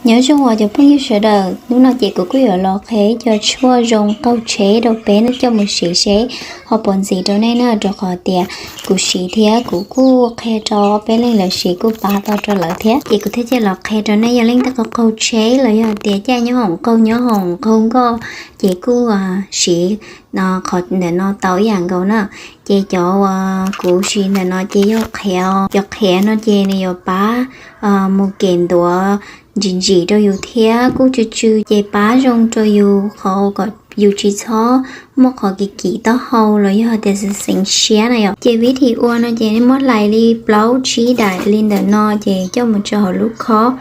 Nyob zoo os cov phooj ywg sawv daws, hnub no ces kuv kuj yuav los qhia cov tshuaj zoo qaug tsheb rau peb no coj mus siv seb ho puas ntxiv rau nej na, rau qhov tias kuv siv thiab kuv kuj qhia rau peb leej lawv siv kuj pab tau rau lawv thiab. Ces kuv thiaj coj los qhia rau nej, yog leej twg qaug qaug tsheb los yog tias caij nyob hoom qaug nyob hoom qaug nkoj ces kuj siv qhov ntawm no tau ib yam nkaus na. Ces cov uas kuv siv ntawm no ces yog qhiav, cov qhiav no ces nws yuav pab mus kem ntuav ntsim ntsim rau yus thiab kuj tsw tsw ces pab zoo rau yus qhov kom yus tsis txhob muaj qhov kim kim taub hau los yog tias xeev siab na yom. Ces vib thim ua no ces nej muab hlais li plaub tsib daim li ntawm no ces coj mus tso hauv lub khob.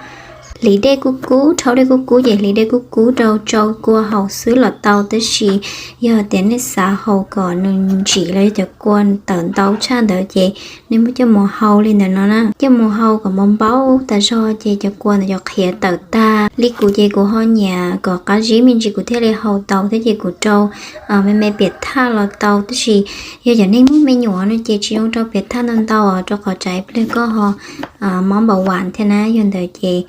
Hliv dej kuj kub, rhaub dej kuj kub ces hliv dej kuj kub rau tsau kua haus xwb los tau, tab sis yog tias nej xav haus kom nws ntsim los yog cov kua tawm ntau tshaj ntawd ces nej muab coj mus hau li ntawm no na, coj mus hau kom npau npau tas zog ces cov kua ntawd cov qhiav tawm tag li. Kuv ces kuv ho nyiam kom qab zib me ntsis kuv thiaj li hau tau thiab ces kuv rau me me piam thaj los tau, tab sis yog cov neeg muaj me nyuam no ces tsis zoo rau piam thaj ntau ntau os, rau qhov tsam ib pliag koj ho mob npaum vam thiab na, yog ntawd ces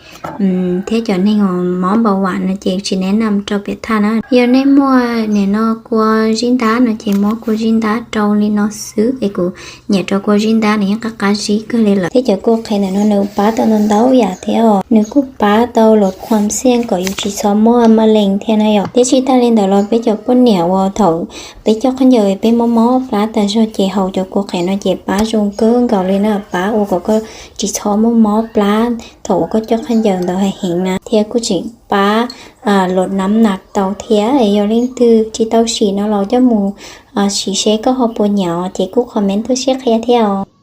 thiab cov neeg uas mob npaum vam no ces tsis nev nam rau piam thaj na. Yog nej muaj nim no kua zib ntab no ces muab kua zib ntab rau li no xwb, es kuv nyiam rau kua zib ntab nws yeej qab qab zib kawg li lawm. Thiab cov kua qhiav ntawm no nws pab tau ntau ntau yam thiab os, nws kuj pab tau luam khuam xiaj kom yus tsis txhob muaj maj lees thiab na yom. Thiab tsis tag li ntawd los peb cov poj niam uas thaum peb coj khaub ncaws peb mob mob plab tas zog ces haus cov kua qhiav no ces pab zoo kawg nkaus li na, pab ua kom koj tsis txhob muaj mob plab thaum uas koj coj khaub ncaws ntawd heev heev na, thiab kuj tseem pab luam nam nas tau thiab. Yog leej twg tsis tau sim no los coj mus sim seb koj ho puas nyiam ces kuj comment tuaj sib qhia thiab os.